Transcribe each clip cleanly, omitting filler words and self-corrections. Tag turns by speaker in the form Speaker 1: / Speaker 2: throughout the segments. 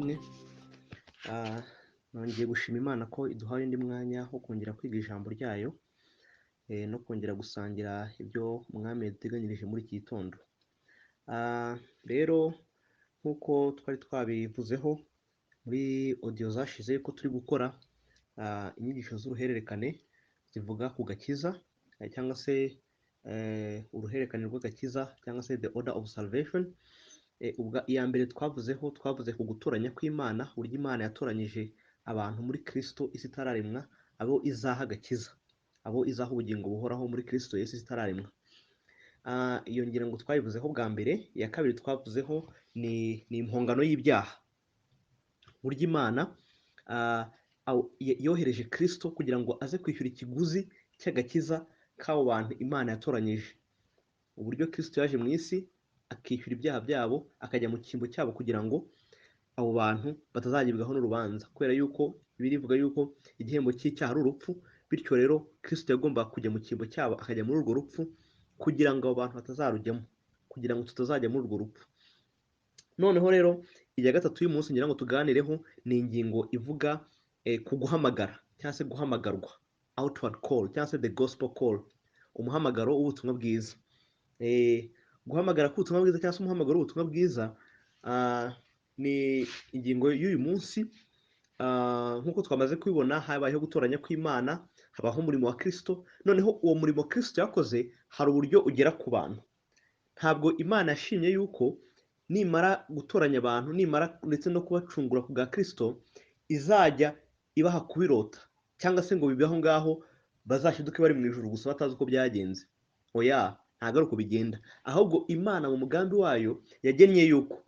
Speaker 1: Ishimwe. Nongeye gushima Imana ko iduhaye undi mwanya wo kongera kwiga ijambo ryayo no kongera gusangira ibyo Umwami yaduteganyirije muri iki gitondo. Rero nk'uko twari twabivuzeho muri audio zashize ko turi gukora inyigisho z'uruhererekane zivuga ku gakiza, cyangwa se uruhererekane rw'agakiza, cyangwa se the order of salvation. Ubwa iya mbere twavuzeho, twavuze ku gutoranya kw'Imana, uburyo Imana yatoranyije abantu muri Kristo isi itararemwa, abo izaha agakiza, abo izaha ubugingo buhoraho muri Kristo Yesu isi itararemwa. Iyo ngira ngo twayivuzeho bwa mbere. Iya kabiri twavuzeho ni impongano y'ibyaha, uburyo Imana yohereje Kristo kugira ngo aze kwishyura ikiguzi cy'agakiza k'abo bantu Imana yatoranyije, uburyo Kristo yaje mu isi akishyura ibyaha byabo, akajya mu cyimbo cyabo kugira ngo abo bantu batazagibwaho n'urubanza, kubera yuko Bibiliya ivuga yuko igihembo cy'icyaha ari urupfu. Bityo rero Kristo yagombaga kujya mu cyimbo cyabo, akajya muri urwo rupfu kugira ngo abo bantu batazarujyamo, kugira ngo tutazajya muri urwo rupfu. Noneho rero iya gatatu y'umunsi ngira ngo tuganireho ni ingingo ivuga ku guhamagara cyangwa se guhamagarwa, outward call cyangwa se the gospel call, umuhamagaro w'ubutumwa bwiza. Guhamagara k'ubutumwa bwiza cyangwa se umuhamagaro w'ubutumwa bwiza ni ingingo y'uyu munsi. Nk'uko twamaze kubibona, habayeho gutoranya kw'Imana, habaho umurimo wa Kristo. Noneho uwo murimo Kristo yakoze hari uburyo ugera ku bantu. Ntabwo Imana yashimye yuko nimara gutoranya abantu, nimara ndetse no kubacungura ku bwa Kristo, izajya ibaha kubirota cyangwa se ngo bibe aho ngaho bazashiduke bari mu ijuru gusa batazi uko byagenze. Oya, ntabwo ari uko bigenda. Ahubwo Imana mu mugambi wayo yagennye yuko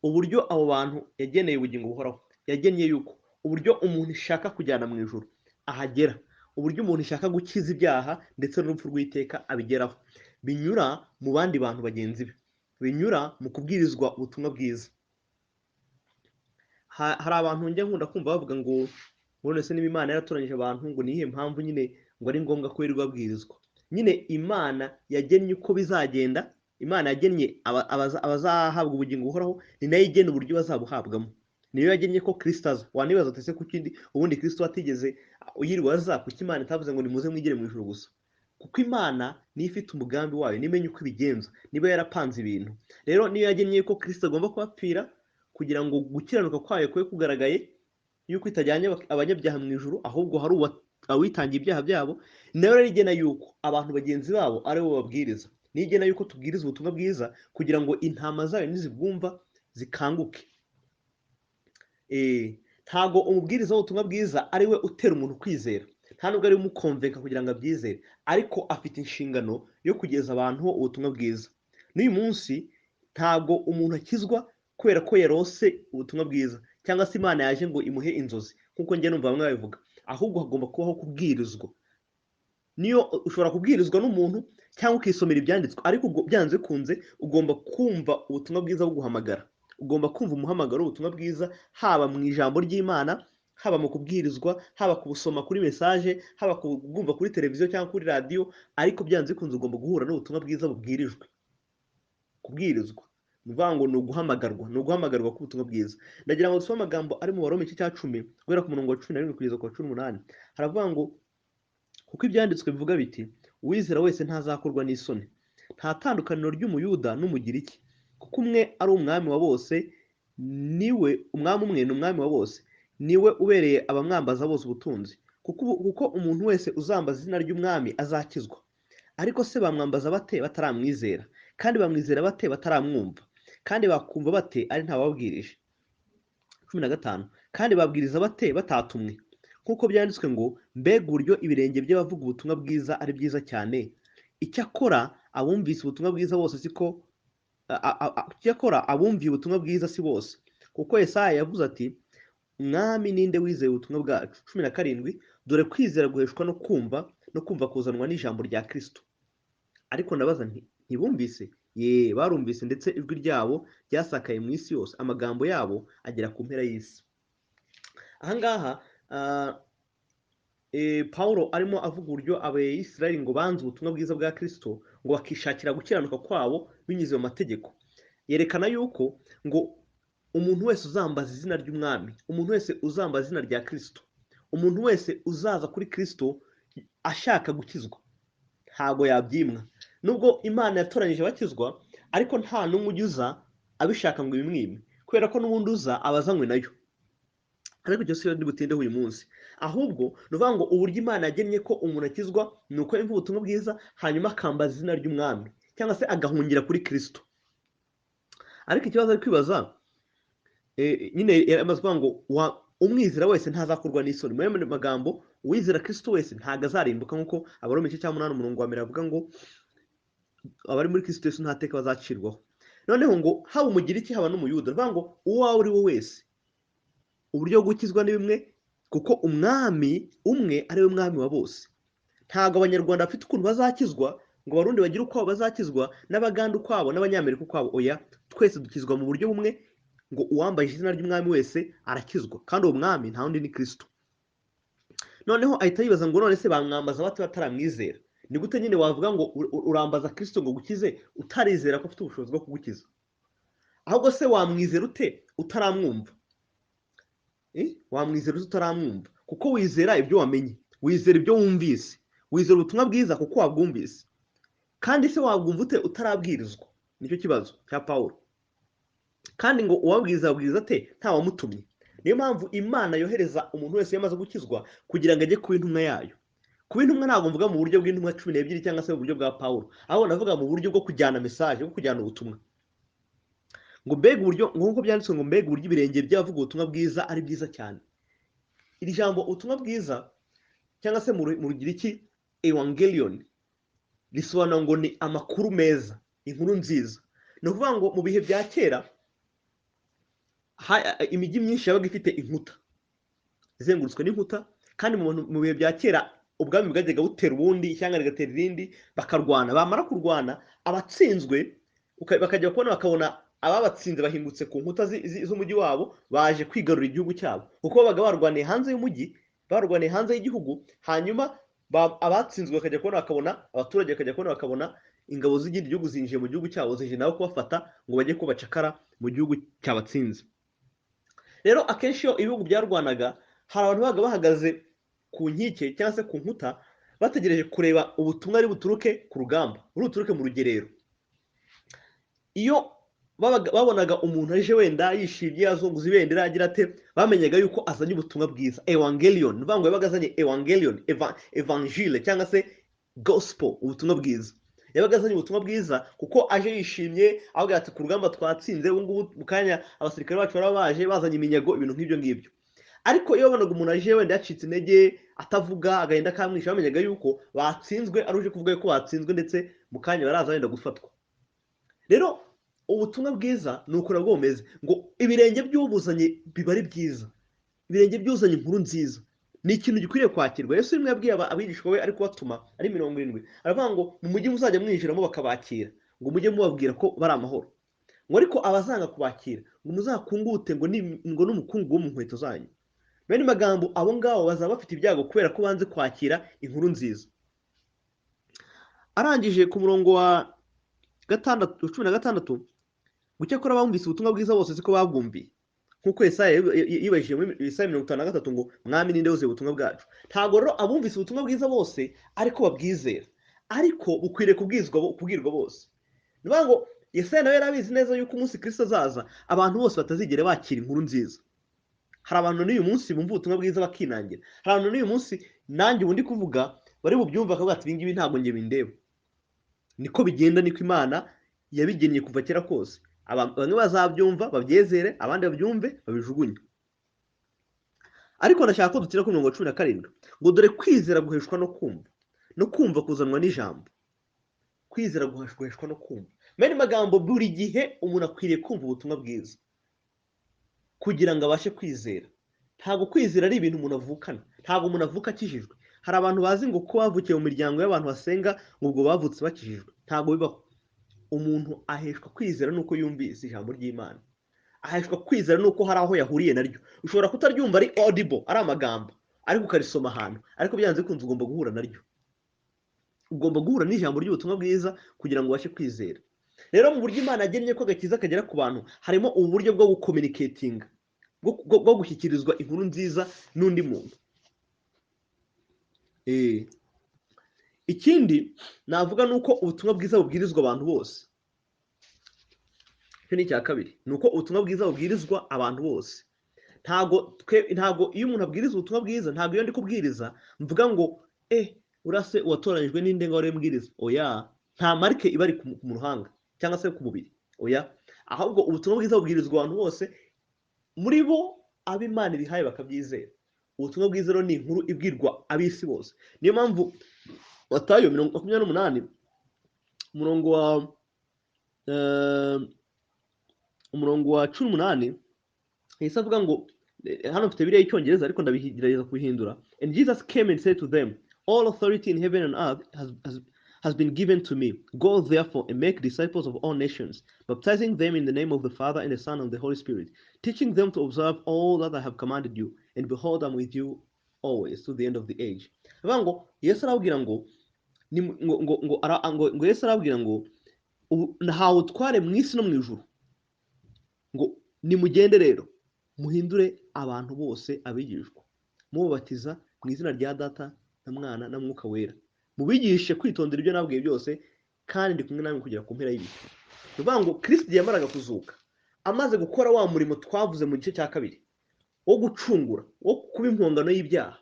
Speaker 1: uburyo abo bantu yageneye ubugingo buhoraho, yagennye yuko uburyo umuntu ishaka kujyana mu ijuru ahagera, uburyo umuntu ishaka gukiza ibyaha ndetse n'urupfu rw'iteka abigeraho, binyura mu bandi bantu bagenzi be, binyura mu kubwirizwa ubutumwa bwiza. Hari abantu njya nkunda kumva bavuga ngo none se niba Imana yaratoranyije abantu, ngo ni iyihe mpamvu nyine ngo ari ngombwa ko yirirwa abwirizwa? Nyine Imana yagennye uko bizagenda, Imana yagennye abazahabwa ubugingo buhoraho, ni nayo igena uburyo bazabuhabwamo. Niyo yagennye ko Kristo aza. Wanibaza uti ese kuki ubundi Kristo atigeze yirirwa aza, kuki Imana itavuze ngo nimuze mwigire mu ijuru gusa? Kuko Imana niyo ifite umugambi wayo, niyo imenya uko ibigenza, niba yarapanze ibintu. Rero niyo yagennye ko Kristo agomba kubapfira kugira ngo gukiranuka kwayo kube kugaragaye, yuko itajyanye abanyabyaha mu ijuru, ahubwo hari awitangiye ibyaha byabo. Nayo rero igena yuko abantu bagenzi babo ari bo babwiriza. Niyo igena yuko tubwiriza ubutumwa bwiza kugira ngo intama zayo nizibwumva zikanguke. Ntago umubwiriza w'ubutumwa bwiza ari we utera umuntu kwizera, nta nubwo ari we umukonvenka kugira ngo abyizere, ariko afite inshingano yo kugeza abantu ho ubutumwa bwiza. N'uyu munsi ntago umuntu akizwa kubera ko yarose ubutumwa bwiza cyangwa se Imana yaje ngo imuhe inzozi, nk'uko njye numva bamwe babivuga, ahubwo hagomba kubaho kubwirizwa. Niyo ushobora kubwirizwa n'umuntu cyangwa ukisomera ibyanditswe, ariko ubwo byanze bikunze ugomba kumva ubutumwa bwiza buguhamagara. Ugomba kumva umuhamagaro w'ubutumwa bwiza, haba mu ijambo ry'Imana, haba mu kubwirizwa, haba kubusoma kuri message, haba kubwumva kuri televiziyo cyangwa kuri radiyo, ariko byanze bikunze ugomba guhura n'ubutumwa bwiza bubwirijwe. Kubwirizwa ni ukuvuga ngo ni uguhamagarwa, ni uguhamagarwa k'ubutumwa bwiza. Ndagira ngo dusome amagambo ari mu Baroma igice cya 10, guhera ku murongo wa 11 kugeza ku wa 18. Haravuga ngo kuko ibyanditswe bivuga biti, uwizera wese ntazakorwa n'isoni. Nta tandukaniro ry'Umuyuda n'Umugiriki, kuko umwe ari umwami wa bose, niwe umwami umwe ni umwami wa bose, niwe ubereye abamwambaza bose ubutunzi. Kuko umuntu wese uzambaza izina ry'umwami azakizwa. Ariko se bamwambaza bate bataramwizera? Kandi bamwizera bate bataramwumva? Kandi bakumva bate ari ntawababwirije? 15. Kandi babwiriza bate batatumwe? Nk'uko byanditswe ngo, mbega uburyo ibirenge by'abavuga ubutumwa bwiza ari byiza cyane. Icyakora abumvise ubutumwa bwiza bose siko, icyakora abumviye ubutumwa bwiza si bose. Kuko Yesaya yavuze ati, Mwami ninde wizeye ubutumwa bwacu? 17. Dore kwizera guheshwa no kumva, no kumva kuzanwa n'ijambo rya Kristo. Ariko ndabaza nti, ntibumvise? Ye, barumvise, ndetse ijwi ryabo ryasakaye mu isi yose, amagambo yabo agera ku mpera y'isi. Aha ngaha, Paulo arimo avuga uburyo Abayisiraheli ngo banze ubutumwa bwiza bwa Kristo, ngo bakishakira gukiranuka kwabo binyuze mu mategeko. Yerekana yuko ngo Umuntu wese uzambaza izina ry'umwami, umuntu wese uzambaza izina rya Kristo, umuntu wese uzaza kuri Kristo ashaka gukizwa, ntago yabyimwa. Nubwo Imana yatoranyije abakizwa, ariko nta n'umwe ujya uza abishaka ngo ibimwime, kubera ko n'ubundi uza aba azanywe nayo. Ariko icyo si yo butindeho uyu munsi, ahubwo ni ukuvuga ngo uburyo Imana yagennye ko umuntu akizwa ni uko yumva ubutumwa bwiza, hanyuma akambaza izina ry'umwami cyangwa se agahungira kuri Kristo. Ariko ikibazo ari kwibaza, nyine yamaze kuvuga ngo umwizera wese ntazakorwa n'isoni. Mu yandi magambo, uwizera Kristo wese ntabwo azarimbuka, nk'uko Abaroma igice cya 8 umurongo wa 1 avuga ngo abari muri Kristo Yesu nta teka bazacirwaho. Noneho ngo haba Umugiriki haba n'Umuyuda, ni ukuvuga ngo uwo waba uri we wese, uburyo bwo gukizwa ni bumwe, kuko umwami umwe ari we mwami wa bose. Ntabwo Abanyarwanda bafite ukuntu bazakizwa, ngo Abarundi bagire ukwabo bazakizwa, n'Abaganda ukwabo, n'Abanyamerika ukwabo. Oya, twese dukizwa mu buryo bumwe, ngo uwambaye izina ry'umwami wese arakizwa, kandi uwo mwami nta wundi ni Kristo. Noneho ahita yibaza ngo none se bamwambaza bate bataramwizera? Ni gute nyine wavuga ngo urambaza Kristo ngo gukize utarizera ko afite ubushobozi bwo kugukiza? Ahubwo se wamwizera ute utaramwumva? Wamwizera ute utaramwumva? Kuko wizera ibyo wamenye, wizera ibyo wumvise, wizera ubutumwa bwiza kuko wabwumvise. Kandi se wabwumva ute utarabwirizwa? Nicyo kibazo cya Pawulo. Kandi ngo uwabwiriza abwiriza ate ntawamutumye? Niyo mpamvu Imana yohereza umuntu wese yamaze gukizwa kugira ngo ajye kuba intumwa yayo. Kuba intumwa ntabwo mvuga mu buryo bw'intumwa 12 cyangwa se mu buryo bwa Pawulo, ahubwo ndavuga mu buryo bwo kujyana message, bwo kujyana ubutumwa. Ngo mbega uburyo, nk'uko byanditswe ngo mbega uburyo ibirenge by'abavuga ubutumwa bwiza ari byiza cyane. Iri jambo ubutumwa bwiza cyangwa se mu Rugiriki evangelion risobanura ngo ni amakuru meza, inkuru nziza. Ni ukuvuga ngo mu bihe bya kera imijyi myinshi yabaga ifite inkuta, izengurutswe n'inkuta, kandi mu bihe bya kera ubwami bwajyaga butera ubundi cyangwa rigatera irindi, bakarwana. Bamara kurwana abatsinzwe bakajya kubona bakabona ababatsinze bahingutse ku nkuta z'umujyi wabo, baje kwigarurira igihugu cyabo, kuko babaga barwaniye hanze y'umujyi, barwaniye hanze y'igihugu. Hanyuma abatsinzwe bakajya kubona bakabona abaturage bakajya kubona bakabona ingabo z'ikindi gihugu zinjiye mu gihugu cyabo, zije nabo kubafata ngo bajye kubacakara mu gihugu cyabatsinze. Rero akenshi iyo ibihugu byarwanaga, hari abantu babaga bahagaze ku nkike cyangwa se ku nkuta bategereje kureba ubutumwa ari buturuke ku rugamba, buri buturuke mu rugerero. Iyo babonaga umuntu aje wenda yishimye azunguza ibendera agira ate, bamenyaga yuko azanye ubutumwa bwiza, evangelion. Ni ukuvuga ngo yabaga azanye evangelion, evangile cyangwa se gospel, ubutumwa bwiza. Yabaga azanye ubutumwa bwiza kuko aje yishimye, avuga ati ku rugamba twatsinze, ubu ngubu mu kanya abasirikare bacu baraba baje bazanye iminyago, ibintu nk'ibyo ngibyo. Ariko iyo babonaga umuntu aje wenda yacitse intege, atavuga, agahinda kamwishe, bamenyaga yuko batsinzwe, ari uje kuvuga yuko batsinzwe, ndetse mu kanya baraza wenda gufatwa. Rero ubutumwa bwiza ni uko nabwo bumeze, ngo ibirenge by'ubuzanye biba ari byiza, ibirenge by'uzanye inkuru nziza ni ikintu gikwiriye kwakirwa. Yesu rimwe yabwiye abigishwa be ari kubatuma ari 70, aravuga ngo mu mujyi muzajya mwinjiramo bakabakira, ngo mujye mubabwira ko bari amahoro, ngo ariko abazanga kubakira ngo muzakungute ngo n'umukungugu wo mu nkweto zanyu. Bene magambo, abo ngabo bazaba bafite ibyago kubera ko banze kwakira inkuru nziza. Arangije ku murongo wa 16, gucyakora bumvise ubutumwa bwiza bose siko babwumviye, nk'uko Yesaya yibajije muri Yesaya 53 ngo mwami ninde wuzuye ubutumwa bwacu. Ntabwo rero abumvise ubutumwa bwiza bose ariko babwizera, ariko bukwiriye kubwirwa bose. Ni ukuvuga ngo Yesaya nawe yari abizi neza yuko umunsi Kristo azaza abantu bose batazigera bakira inkuru nziza. Hari abantu n'uyu munsi bumva ubutumwa bwiza bakinangira, hari abantu n'uyu munsi nanjye ubu ndi kuvuga bari bubyumva bakavuga ati ibi ngibi ntabwo njye bindeba. Niko bigenda, niko Imana yabigennye kuva kera kose. Bamwe bazabyumva babyezere, abandi babyumve babijugunye. Ariko ndashaka ko dutira ku mirongo 17 ngo dore kwizera guheshwa no kumva, no kumva kuzanwa n'ijambo. Kwizera guheshwa no kumva. Mene magambo, buri gihe umuntu akwiriye kumva ubutumwa bwiza kugira ngo abashe kwizera. Ntabwo kwizera ari ibintu umuntu avukana, ntabwo umuntu avuka akijijwe. Hari abantu bazi ngo ko bavukiye mu miryango y'abantu basenga ngo ubwo bavutse bakijijwe, ntabwo bibaho. Umuntu aheshwa kwizera nuko yumvise ijambo ry'Imana, aheshwa kwizera nuko hari aho yahuriye naryo. Ushobora kutaryumva ari audible, ari amagambo, ariko ukarisoma ahantu, ariko byanze bikunze ugomba guhura naryo. Ugomba guhura n'ijambo ry'ubutumwa bwiza kugira ngo ubashe kwizera. Rero mu buryo Imana yagennye ko agakiza kagera ku bantu, harimo ubu buryo bwo gucommunicatinga, bwo gushyikirizwa inkuru nziza n'undi muntu. Ikindi navuga ni uko ubutumwa bwiza bubwirizwa abantu bose. Icyo ni icya kabiri, ni uko ubutumwa bwiza bubwirizwa abantu bose. Ntago iyo umuntu abwiriza ubutumwa bwiza, ntago iyo ndi kubwiriza mvuga ngo urase uwatoranyijwe n'inde ngo ari mbwiriza. Oya, nta marike iba ari ku ruhanga cyangwa se ku mubiri. Oya, ahubwo ubutumwa bwiza bubwirizwa abantu bose, muri bo ab'Imana ibihaye bakabyizera. Ubutumwa bwiza rero ni inkuru ibwirwa ab'isi bose. Niyo mpamvu Matayo 28 umurongo wa 18 yahise avuga ngo, hano mfite Bibiliya y'Icyongereza ariko ndabigerageza kubihindura. And Jesus came and said to them, all authority in heaven and earth has been given to me. Go therefore and make disciples of all nations, baptizing them in the name of the Father and the Son and the Holy Spirit, teaching them to observe all that I have commanded you. And behold, I'm with you always to the end of the age. Avuga ngo Yesu arababwira ngo, ni mu-, ngo, ngo, ngo, ara-, ngo, ngo Yesu arababwira ngo, ubu nahawe ubutware mu isi no mu ijuru, ngo nimugende rero muhindure abantu bose abigishwa, mubabatiza mu izina rya Data na Mwana na Mwuka Wera, mubigishe kwitondera ibyo nababwiye byose, kandi ndi kumwe namwe kugera ku mpera y'ibihe. Ni ukuvuga ngo Kristo yamaraga kuzuka, amaze gukora wa murimo twavuze mu gice cya kabiri wo gucungura, wo kuba impongano y'ibyaha,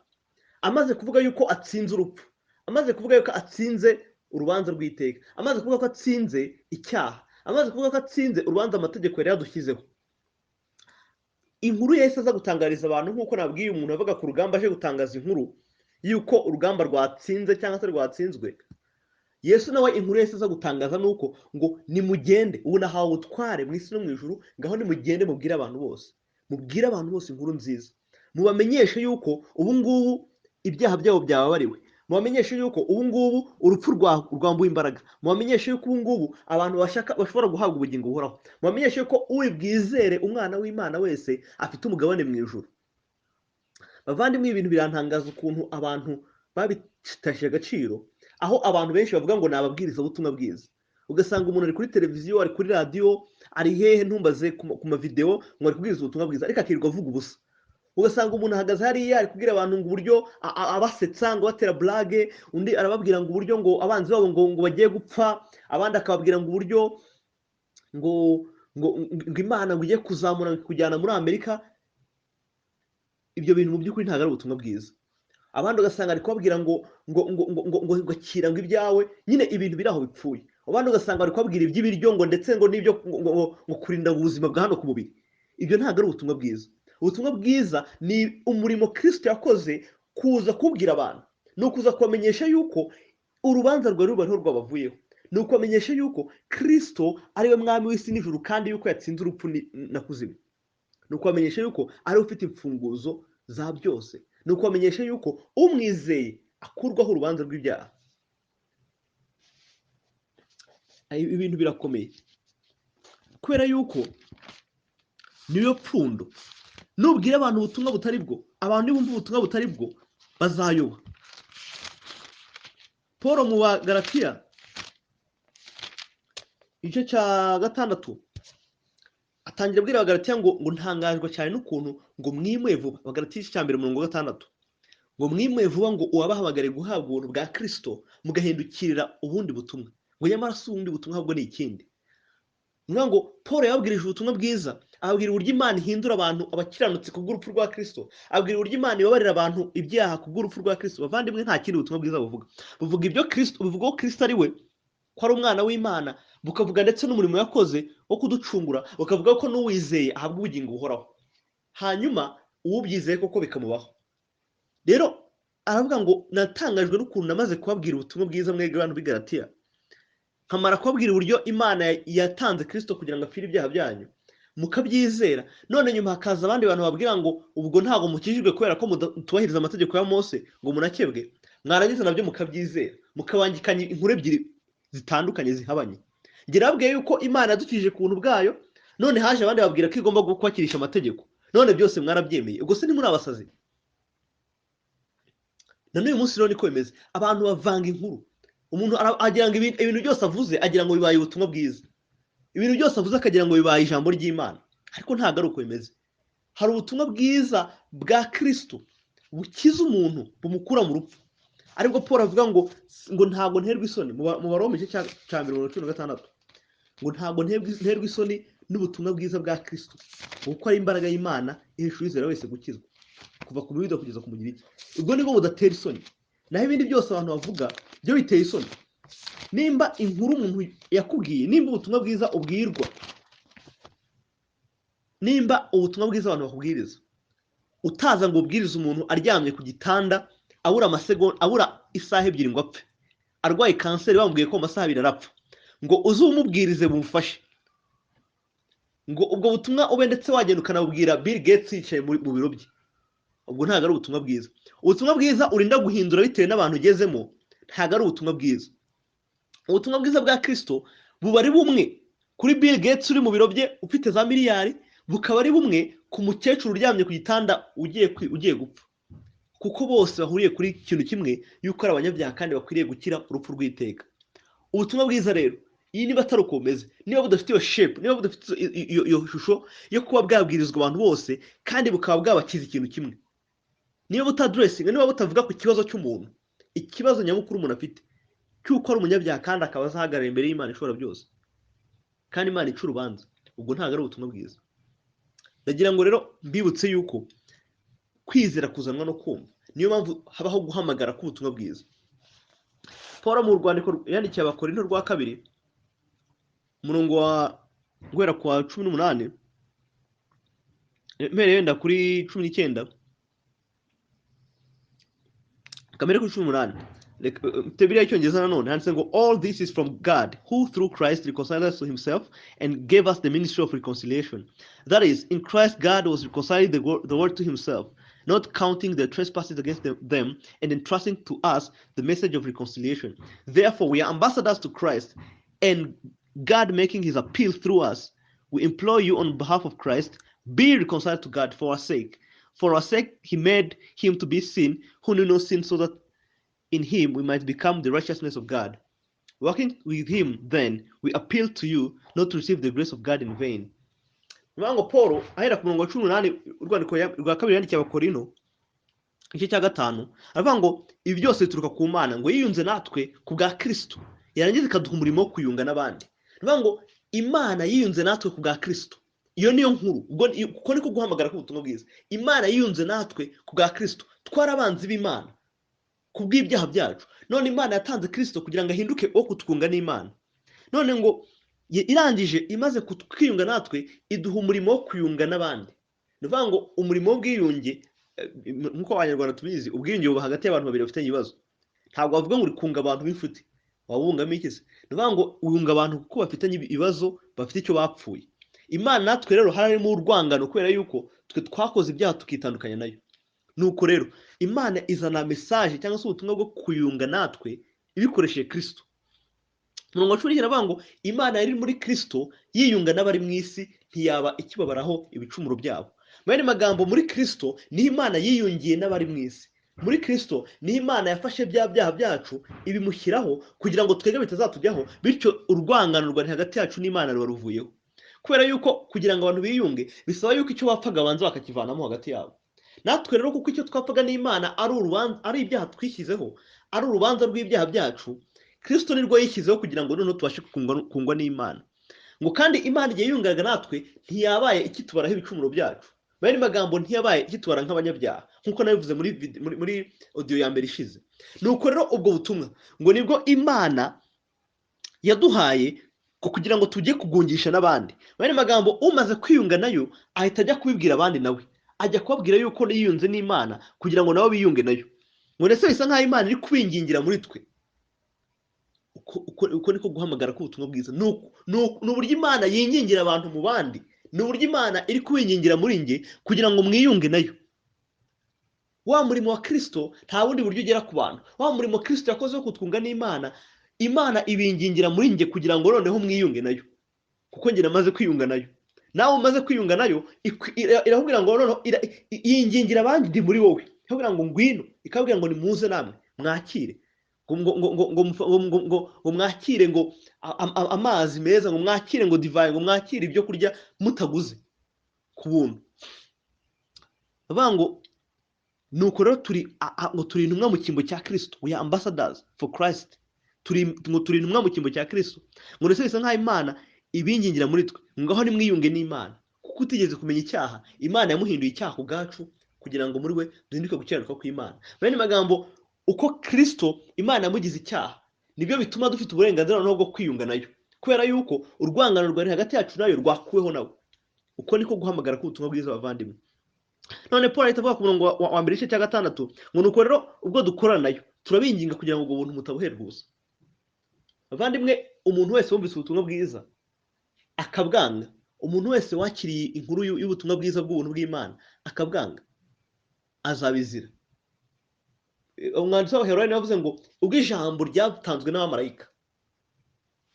Speaker 1: amaze kuvuga yuko atsinze urupfu, amaze kuvuga yuko atsinze urubanza rw'iteka, amaze kuvuga ko atsinze icyaha, amaze kuvuga ko atsinze urubanza amategeko yari yadushyizeho, inkuru yahise aza gutangariza abantu, nk'uko nabwiye umuntu avuga ku rugamba aje gutangaza inkuru yuko urugamba rwatsinze cyangwa se rwatsinzwe. Yesu nawe inkuru yahise aza gutangaza nuko ngo nimugende, ubu nahawe ubutware mu isi no mu ijuru, ngaho nimugende mubwire abantu bose, mubwire abantu bose inkuru nziza, mubamenyeshe yuko ubu ngubu ibyaha byabo byababariwe, mubamenyeshe yuko ubu ngubu urupfu rwambuwe imbaraga, mubamenyeshe yuko ubu ngubu abantu bashobora guhabwa ubugingo buhoraho, mubamenyeshe yuko uri bwizere umwana w'Imana wese afite umugabane mu ijuru. Bavandimwe, ibintu birantangaza ukuntu abantu babitashije agaciro, aho abantu benshi bavuga ngo ni ababwirizabutumwa bwiza. Ugasanga umuntu ari kuri televiziyo, ari kuri radiyo, ari hehe ntumbaze ku mavideo ngo ari kubwiriza ubutumwa bwiza, ariko akirirwa avuga ubusa. Ugasanga umuntu ahagaze hariya ari kubwira abantu ngo uburyo abasetsa, ngo batera blague, undi arababwira ngo uburyo ngo abanzi babo ngo bagiye gupfa, abandi akababwira ngo uburyo ngo Imana ngo igiye kuzamura kujyana muri Amerika. Ibyo bintu mu by'ukuri ntabwo ari ubutumwa bwiza. Abandi ugasanga ari kubabwira ngo akira ngo ibyawe, nyine ibintu biri aho bipfuye. Abandi ugasanga ari kubabwira iby'ibiryo ngo ndetse ngo n'ibyo ngo kurinda ubuzima bwa hano ku mubiri. Ibyo ntabwo ari ubutumwa bwiza. Ubutumwa bwiza ni umurimo Kristo yakoze kuza kubwira abantu, ni ukuza kubamenyesha yuko urubanza rwari rubariho rwabavuyeho, ni ukubamenyesha yuko Kristo ari we mwami w'isi n'ijuru kandi yuko yatsinze urupfu na kuzimu, ni ukubamenyesha yuko ari we ufite imfunguzo za byose, ni ukubamenyesha yuko umwizeye akurwaho urubanza rw'ibyaha. Ibintu birakomeye kubera yuko niyo pfundo. Nubwira abantu ubutumwa butari bwo, abantu nibumva ubutumwa butari bwo bazayoba. Paul mu Bagalatiya igice cya 6 atangira abwira Abagalatiya ngo ntangajwe cyane n'ukuntu ngo mwimuye vuba. Abagalatiya igice cya mbere umurongo wa 6 ngo mwimuye vuba ngo uwabahamagariye guhabwa ubuntu bwa Kristo mugahindukirira ubundi butumwa, ngo nyamara si ubundi butumwa ahubwo ni ikindi. Ni ukuvuga ngo Paul yababwirije ubutumwa bwiza, ababwira uburyo Imana ihindura abantu abakiranutsi kubw'urupfu rwa Kristo, ababwira uburyo Imana ibabarira abantu ibyaha kubw'urupfu rwa Kristo. Bavandimwe, nta kindi ubutumwa bwiza buvuga. Buvuga ibyo Kristo, buvuga ko Kristo ari we, ko ari umwana w'Imana, bukavuga ndetse n'umurimo yakoze wo kuducungura, bukavuga ko n'uwizeye ahabwa ubugingo buhoraho, hanyuma uwubyizeye koko bikamubaho. Rero aravuga ngo natangajwe n'ukuntu namaze kubabwira ubutumwa bwiza mwebwe bantu b'i Galatiya, nkamara kubabwira uburyo Imana yatanze Kristo kugira ngo apfire ibyaha byanyu mukabyizera, none nyuma hakaza abandi bantu babwira ngo ubwo ntabwo mukijijwe kubera ko mutubahiriza amategeko ya Mose ngo munakebwe, mwarangiza nabyo mukabyizera, mukabangikanya inkuru ebyiri zitandukanye zihabanye. Njye nababwiye yuko Imana yadukijije ku buntu bwayo, none haje abandi babwira ko igomba kubakirisha amategeko, none byose mwarabyemeye, ubwo se ntimuri abasazi? Na n'uyu munsi rero niko bimeze, abantu bavanga inkuru. Umuntu agira ngo ibintu byose avuze agira ngo bibaye ubutumwa bwiza. Ibintu byose avuze akagira ngo bibaye ijambo ry'Imana, ariko ntabwo ari uko bimeze. Hari ubutumwa bwiza bwa Kristo bukiza umuntu, bumukura mu rupfu, aribwo Paul avuga ngo ntabwo nterwa isoni mu Baroma igice cya 16, ngo ntabwo nterwa isoni n'ubutumwa bwiza bwa Kristo, kuko ari imbaraga y'Imana ihesha uwizera wese gukizwa, kuva ku Muyuda kugeza ku Mugiriki. Ubwo nibwo budatera isoni, naho ibindi byose abantu bavuga byo biteye isoni. Nimba inkuru umuntu yakubwiye, nimba ubutumwa bwiza ubwirwa, nimba ubutumwa bwiza abantu bakubwiriza, utaza ngo ubwirize umuntu aryamye ku gitanda abura amasegonda, abura isaha 2 ngo apfe, arwaye kanseri bamubwiye ko mu masaha 2 arapfa, ngo uze umubwirize bumufashe, ngo ubwo butumwa ube ndetse wagenda ukanabubwira Bill Gates yicaye mu biro bye, ubwo ntabwo ari ubutumwa bwiza. Ubutumwa bwiza urinda guhindura bitewe n'abantu ugezemo, ntabwo ari ubutumwa bwiza. Ubutumwa bwiza bwa Kristo buba ari bumwe kuri Bill Gates uri mu biro bye ufite za miliyari, bukaba ari bumwe ku mukecuru uryamye ku gitanda ugiye gupfa, kuko bose bahuriye kuri ikintu kimwe, yuko ari abanyabyaha kandi bakwiriye gukira urupfu rw'iteka. Ubutumwa bwiza rero, iyi niba atari uko bumeze, niba budafite iyo shape, niba budafite iyo shusho yo kuba bwabwirizwa abantu bose kandi bukaba bwabakiza ikintu kimwe, niba butadressinga, niba butavuga ku kibazo cy'umuntu, ikibazo nyamukuru umuntu afite cy'uko ari umunyabyaha kandi akaba azahagarara imbere y'Imana ishobora byose, kandi Imana ica urubanza, ubwo ntabwo ari ubutumwa bwiza. Ndagira ngo rero mbibutse yuko kwizera kuzanwa no kumva, niyo mpamvu habaho guhamagara k'ubutumwa bwiza. Paul mu rwandiko yandikiye Abakorinto rwa 2, umurongo wa guhera ku wa 18, mpereye wenda kuri 19, kamere kuri 18, Bibiliya y'Icyongereza nanone handitse ngo all this is from God who through Christ reconciled us to himself and gave us the ministry of reconciliation. That is, in Christ God was reconciling the world to himself, not counting their trespasses against them, and entrusting to us the message of reconciliation. Therefore we are ambassadors to Christ, and God making his appeal through us, we implore you on behalf of Christ, be reconciled to God for our sake. For our sake he made him to be sin who knew no sin, so that in him we might become the righteousness of God. Working with him, then, we appeal to you not to receive the grace of God in vain. Ngo Paul ahera ku murongo wa 18 urwandiko rwa 2 yandikiye Abakorinto igice cya 5, aravuga ngo ibi byose bituruka ku Mana, ngo yiyunze natwe ku bwa Kristo, yarangiza ikaduha umurimo wo kuyunga n'abandi. Aravuga ngo Imana yiyunze natwe ku bwa Kristo. Iyo niyo nkuru, ubwo kuko niko guhamagara k'ubutumwa bwiza. Imana yiyunze natwe ku bwa Kristo, twarabanzi b'Imana kubw'ibyaha byacu, none Imana yatanze Kristo kugira ngo ahinduke wo kutwunga n'Imana. None ngo irangije imaze kutwiyunga natwe, iduha umurimo wo kuyunga n'abandi. Ni ukuvuga ngo umurimo w'ubwiyunge, nk'uko Abanyarwanda tubizi, ubwiyunge buba hagati y'abantu babiri bafitanye ibibazo. Ntabwo wavuga ngo uri kunga abantu b'inshuti, wabungamo iki se? Ni ukuvuga ngo uyunga abantu kuko bafitanye ibibazo, bafite icyo bapfuye. Imana natwe rero harimo urwangano kubera yuko twe twakoze ibyaha tukitandukanya nayo. Nuko rero Imana izana message cyangwa se ubutumwa bwo kuyunga natwe ibikoresheje Kristo. Umurongo wa 19 avuga ngo Imana yari muri Kristo yiyunga n'abari mu isi, ntiyaba ikibabaraho ibicumuro byabo. Mu yandi magambo, muri Kristo niho Imana yiyungiye n'abari mu isi. Muri Kristo niho Imana yafashe bya byaha byacu ibimushyiraho kugira ngo twebwe bitazatujyaho, bityo urwangano rwari hagati yacu n'Imana ruba ruvuyeho. Kubera yuko kugira ngo abantu biyunge bisaba yuko icyo bapfaga banza bakakivanamo hagati yabo. Natwe rero kuko icyo twapfaga n'Imana ari urubanza, ari ibyaha twishyizeho, ari urubanza rw'ibyaha byacu, Kristo nirwo yishyizeho kugira ngo noneho tubashe kungwa n'Imana. Ngo kandi Imana igihe yiyungaga natwe ntiyabaye ikitubaraho ibicumuro byacu. Mu yandi magambo, ntiyabaye ikitubara nk'abanyabyaha, nk'uko nabivuze muri audio ya mbere ishize. Nuko rero ubwo butumwa ngo nibwo Imana yaduhaye kugira ngo tujye kugungisha n'abandi. Mu yandi magambo, umaze kwiyunga nayo ahita ajya kubibwira abandi, nawe ajya kubabwira yuko yiyunze n'Imana kugira ngo nabo biyunge nayo. Ngo ndetse bisa nk'aho Imana iri kubingingira muri twe. Uko niko guhamagara k'ubutumwa bwiza. Ni uburyo Imana yingingira abantu mu bandi, ni uburyo Imana iri kubingingira muri nge kugira ngo mwiyunge nayo. Wa murimo wa Kristo nta bundi buryo ugera ku bantu. Wa murimo Kristo yakoze wo kutwunga n'Imana, Imana ibingingira muri nge kugira ngo noneho mwiyunge nayo, kuko nge namaze kwiyunga nayo. Nawe umaze kwiyunga nayo, irakubwira ngo noneho yingingira abandi ndi muri wowe, ikabwira ngo ngwino, ikabwira ngo nimuze namwe mwakire. Ngo ngo ngo ngo ngo ngo ngo ngo mwakire ngo amazi meza, ngo mwakire ngo divayi, ngo mwakire ibyo kurya mutaguze ku buntu. Bavuga ngo nuko rero turi ngo turi intumwa mu cyimbo cya Kristo, we are ambassadors for Christ. Turi ngo turi intumwa mu cyimbo cya Kristo, ngo ndetse bisa nk'aho Imana ibingingira muri twe, ngo ngaho nimwiyunge n'Imana, kuko utigeze kumenya icyaha Imana yamuhinduye icyaha ku bwacu, kugira ngo muri we duhinduke gukiranuka kw'Imana. Mu yandi magambo, uko Kristo Imana yamugize icyaha nibyo bituma dufite uburenganzira noneho bwo kwiyunga nayo, kubera yuko urwangano rwari hagati yacu nayo rwakuweho nawe. Uko niko guhamagara k'ubutumwa bwiza, bavandimwe. None Paul ahita avuga ku murongo wa mbere igice cya 6 ngo nuko rero ubwo dukorana nayo turabinginga kugira ngo ubwo buntu mutabuherwa ubusa. Bavandimwe, umuntu wese wumvise ubutumwa bwiza akabwanga, umuntu wese wakiriye inkuru y'ubutumwa bwiza bw'ubuntu bw'Imana akabwanga, azabizira. Umwanditsi w'Abaheburayo yavuze ngo ubwo ijambo ryatanzwe n'abamarayika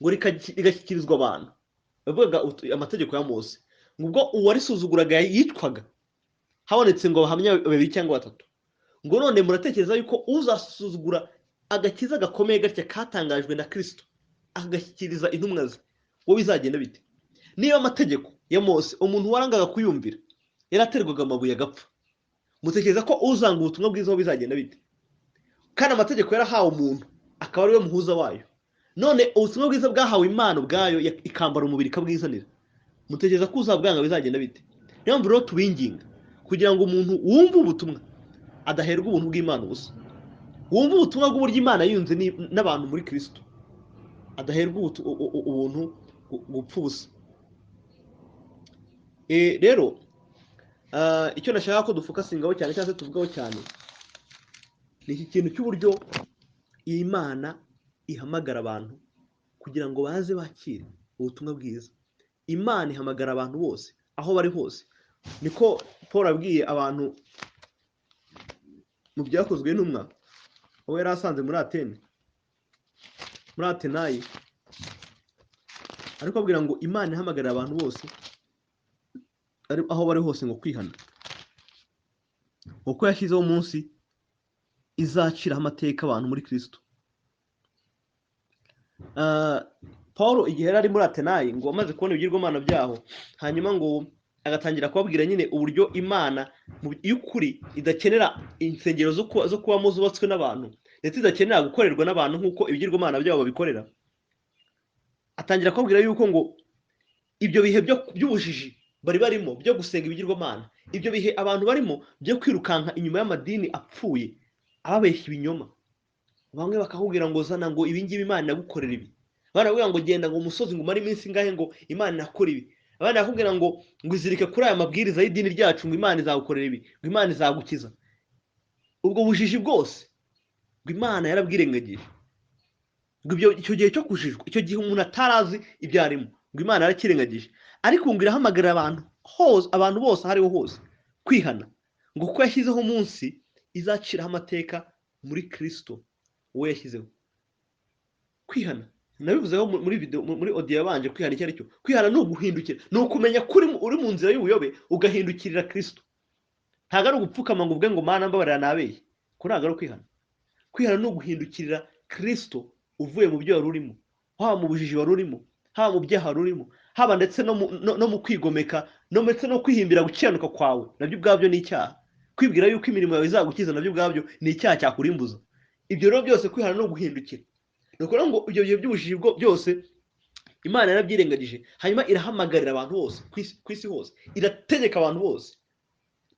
Speaker 1: ngo rigashyikirizwa abantu, bavugaga amategeko ya Mose, ngo ubwo uwarisuzuguraga yicwaga, habonetse ngo abahamya babiri cyangwa batatu, ngo none muratekereza yuko uzasuzugura agakiza gakomeye gatya katangajwe na Kristo agashyikiriza intumwa ze, wowe bizagenda bite? Niba amategeko ya Mose umuntu warangaga kuyumvira yaraterwaga amabuye agapfa, mutekereza ko uzanga ubutumwa bwiza wo bizagenda bite? Kandi amategeko yarahawe umuntu akaba ariwe muhuza wayo, none ubutumwa bwiza bwahawe Imana ubwayo ikambara umubiri ikabwizanira, mutekereza ko uzabwanga bizagenda bite? Niyo mpamvu rero tubinginga kugira ngo umuntu wumve ubutumwa adaherwa ubuntu bw'Imana ubusa, wumve ubutumwa bw'uburyo Imana yunze n'abantu muri Kristo, adaherwa ubuntu gupfa ubusa. Rero icyo nashaka ko dufokasingaho cyane cyangwa se tuvugaho cyane ni iki kintu cy'uburyo Imana ihamagara abantu kugira ngo baze bakire ubutumwa bwiza. Imana ihamagara abantu bose aho bari hose. Niko Paul abwiye abantu mu byakozwe n'intumwa, aho yari asanze muri Atene, muri Atenayi, ariko abwira ngo Imana ihamagarira abantu bose aho bari hose ngo kwihana, uko yashyizeho umunsi izaciraho amateka abantu muri Kristo. Paul igihe yari ari muri Atenayi ngo amaze kubona ibigirwamana byaho, hanyuma ngo agatangira kubabwira nyine uburyo Imana y'ukuri idakenera insengero zo kubamo zubatswe n'abantu, ndetse idakenera gukorerwa n'abantu nk'uko ibigirwamana byabo babikorera. Atangira kubabwira yuko ngo ibyo bihe by'ubujiji bari barimo byo gusenga ibigirwamana, ibyo bihe abantu barimo byo kwirukanka inyuma y'amadini apfuye ababeshya ibinyoma, bamwe bakakubwira ngo zana ngo ibi ngibi Imana iragukorera ibi, barakubwira ngo genda ngo umusozi ngo umare iminsi ingahe ngo Imana irakora ibi, abandi bakakubwira ngo ngo izirike kuri aya mabwiriza y'idini ryacu ngo Imana izagukorera ibi, ngo Imana izagukiza. Ubwo bujiji bwose ngo Imana yarabwirengagije, ngo icyo gihe cyo kujijwa, icyo gihe umuntu atarazi ibyo arimo, ngo Imana yarakirengagije. Ariko ngo irahamagarira abantu hose, abantu bose aho ariho hose kwihana, ngo kuko yashyizeho umunsi izaciraho amateka muri Kristo uwo yashyizeho. Kwihana nabivuzeho muri video, muri audio yabanje, kwihana icyo ari cyo. Kwihana ni uguhindukira, ni ukumenya ko uri mu nzira y'ubuyobe ugahindukirira Kristo. Ntabwo ari ugupfukama ngo uvuge ngo Mana mbabarira nabeye, ko ntabwo ari ukwihana. Kwihana ni uguhindukirira Kristo uvuye mu byo wari urimo, haba mu bujiji wari urimo, haba mu byaha wari urimo, haba ndetse no mu kwigomeka, no ndetse no kwihimbira gukiranuka kwawe, nabyo ubwabyo ni icyaha. Kwibwira yuko imirimo yawe izagukiza nabyo ubwabyo ni icyaha cyakurimbuza. Ibyo rero byose kwihana no guhindukira. Ni ukuvuga ngo ibyo bihe by'ubujiji byose Imana yarabyirengagije, hanyuma irahamagarira abantu bose ku isi hose, irategeka abantu bose.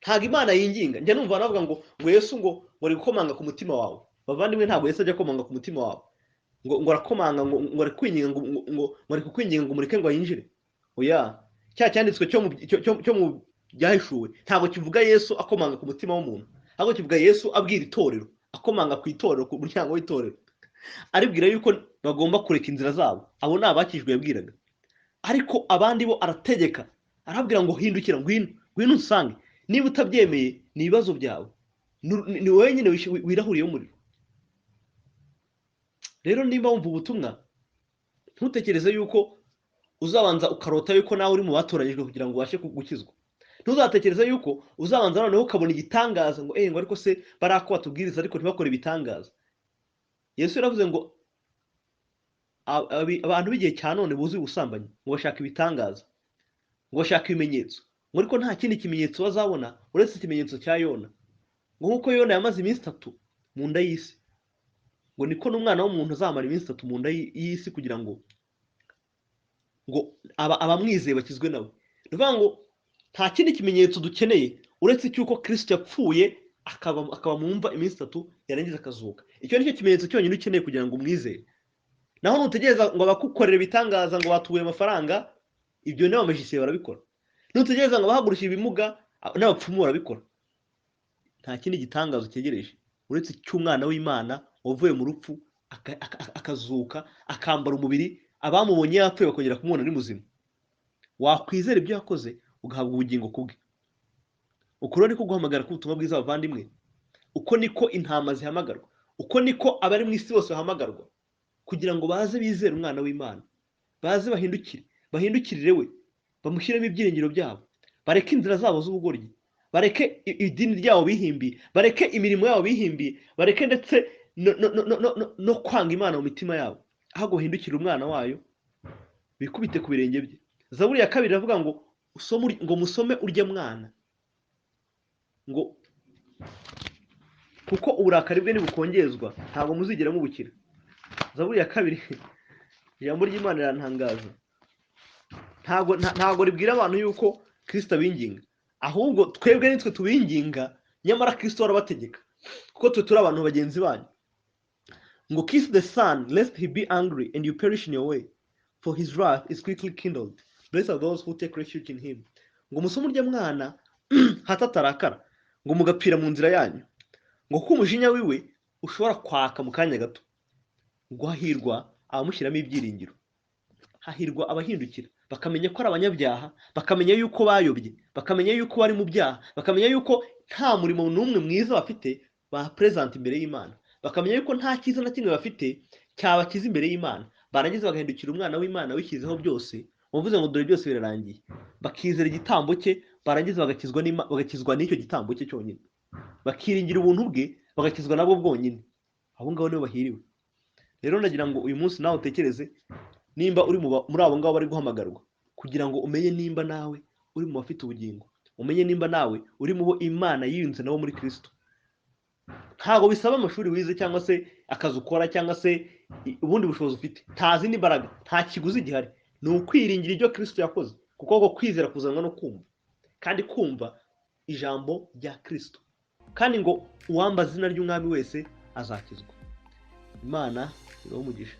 Speaker 1: Ntabwo Imana yinginga. Njya numva bavuga ngo Yesu ngo ari gukomanga ku mutima wawe. Bavandimwe, ntabwo Yesu ajya komanga ku mutima wawe, ngo arakomanga, ngo ari kwinginga, ngo ari kukwinginga ngo mureke ngo yinjire. Oya, cya cyanditswe cyo mu byahishuwe ntabwo kivuga Yesu akomanga ku mutima w'umuntu, ahubwo kivuga Yesu abwira itorero, akomanga ku itorero, ku muryango w'itorero, aribwira yuko bagomba kureka inzira zabo. Abo ni abakijwe yabwiraga, ariko abandi bo arategeka, arabwira ngo hindukira, ngwino, ngwino unsange. Niba utabyemeye ni ibibazo byawe, ni wowe nyine wirahuriye umuriro. Rero niba wumva ubutumwa, ntutekereze yuko uzabanza ukarota yuko nawe uri mu batoranyijwe kugira ngo ubashe gukizwa. Ntuzatekereze yuko uzabanza noneho ukabona igitangaza ngo ngo ariko se barako batubwiriza ariko ntibakore ibitangaza. Yesu yaravuze ngo abantu b'igihe cya none buzuye ubusambanyi, ngo bashaka ibitangaza, ngo bashaka ibimenyetso, ngo ariko nta kindi kimenyetso bazabona uretse ikimenyetso cya Yona. Ngo nk'uko Yona yamaze iminsi 3 mu nda y'isi, ngo niko n'umwana w'umuntu azamara iminsi 3 mu nda y'isi kugira ngo abamwizeye bakizwe nawe. Ni ukuvuga ngo nta kindi kimenyetso dukeneye uretse cy'uko Kristo yapfuye akaba mu mva iminsi 3, yarangiza akazuka. Icyo nicyo kimenyetso cyonyine ukeneye kugira ngo umwizere. Naho nutegereza ngo abakukorera ibitangaza ngo batuye amafaranga, ibyo n'abamajisiye barabikora. Nutegereza ngo abahagurukire ibimuga, n'abapfumu barabikora. Nta kindi gitangazo cyegereje uretse cy'umwana w'Imana wavuye mu rupfu akazuka, akambara umubiri, abamubonye yapfuye bakongera kumubona ari muzima. Wakwizera ibyo yakoze ugahabwa ubugingo kubwe. Uko rero niko guhamagara k'ubutumwa bwiza bavandimwe, uko niko intama zihamagarwa, uko niko abari mu isi bose bahamagarwa, kugira ngo baze bizere umwana w'Imana, baze bahindukire, bahindukirire we, bamushyiremo ibyiringiro byabo, bareke inzira zabo z'ubugoryi, bareke idini ryabo bihimbiye, bareke imirimo yabo bihimbiye, bareke ndetse no kwanga Imana mu mitima yabo, ahubwo bahindukire umwana wayo, bikubite ku birenge bye. Zaburi ya 2 iravuga ngo ngo musome urya mwana, ngo kuko uburakari bwe nibukongezwa ntabwo muzigera mubukira. Zaburi ya 2, ijambo ry'Imana rirantangaza. Ntabwo ribwira abantu yuko Kristo abinginga, ahubwo twebwe nitwe tubinginga, nyamara Kristo arabategeka, kuko twe turi abantu bagenzi banyu. Ngo kiss the son lest he be angry and you perish in your way, for his wrath is quickly kindled. Blessed are those who take refuge in him. Ngo musome urya mwana hato atarakara, ngo mugapfira mu nzira yanyu, ngo kuko umujinya wiwe ushobora kwaka mu kanya gato. Ngo hahirwa abamushyiramo ibyiringiro, hahirwa abahindukira bakamenya ko ari abanyabyaha, bakamenya yuko bayobye, bakamenya yuko bari mu byaha, bakamenya yuko nta murimo n'umwe mwiza bafite ba present imbere y'Imana, bakamenya yuko nta cyiza na kimwe bafite cyabakiza imbere y'Imana. Barangiza bagahindukira umwana w'Imana wishyizeho byose, wavuze ngo dore byose birarangiye, bakizera igitambo cye, barangiza bagakizwa n'icyo gitambo cye cyonyine, bakiringira ubuntu bwe, bagakizwa nabwo bwonyine. Abo ngabo nibo bahiriwe. Rero nagira ngo uyu munsi nawe utekereze nimba uri muri abo ngabo bari guhamagarwa, kugira ngo umenye nimba nawe uri mu bafite ubugingo, umenye nimba nawe uri mu bo Imana yiyunze nabo muri Kristo. Ntabwo bisaba amashuri wize cyangwa se akazi ukora cyangwa se ubundi bushobozi ufite, nta zindi mbaraga, nta kiguzi gihari, ni ukwiringira ibyo Kristo yakoze, kuko ngo kwizera kuzanwa no kumva, kandi kumva ijambo rya Kristo, kandi ngo uwambaza izina ry'umwami wese azakizwa. Imana ibahe umugisha.